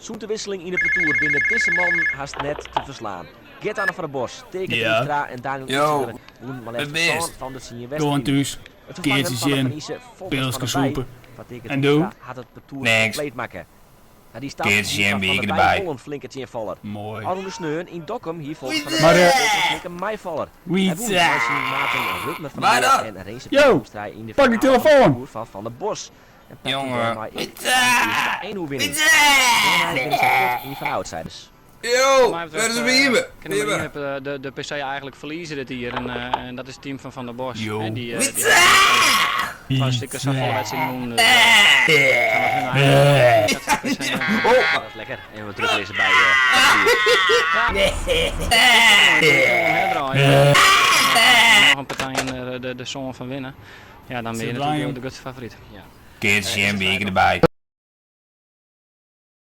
Sûnt de wisseling yn it partoer binne dizze mannen hast net te ferslaan. Gert-Anne van der Bos, Teake Ja. Triemstra en Daniël Yo, Iseger wûnen mar wêr leafst bist? sân fan de tsien Gewoan wedstriden. thús, It ferfangen keatsje fan de sjen, Farinyse Folkert van pilske der Bij sûpe. foar Teake En do? Triemstra hat it partoer Niks. kompleet makke. Nei dy stap Keatsje wie sjen, foar Van bierke der Bij derby. wol in flinke tsjinfaller. Moai. Ofrûne sneon yn Dokkum hie Folkert van der Maar Bij eh, wol in flinke meifaller. Hy wûn Wietse! mei syn maten Rutmer van der Waar Meer dan? en Rinse Yo, Triemstra yn de pak die finale fan it telefoon! partoer fan Van der Bos en pakte Jongen. dêrmei ek harren earste einoerwinning. Dêrnei binne se fuort ien fan de outsiders. Yo, Wat my wêr betreft is Wiebe? kin de Wiebe. Marine de, de PC eigentlik ferlieze dit jier en, en dat is it team fan Van der Bos. Yo. Hè, dy, dy Wietse! twa stikken safolle wedstriden wûn. Dus, uh, dat PC, Oh, Dat is lekker. Even wat teruglizze by partoer. Ja, herdraaien. Noch in partij en de, de, de sân fan winne. Ja, dan bin je Zit lang, natuerlik jong. de grutste favoryt. Ja. Keatsje sjen, bierke derby.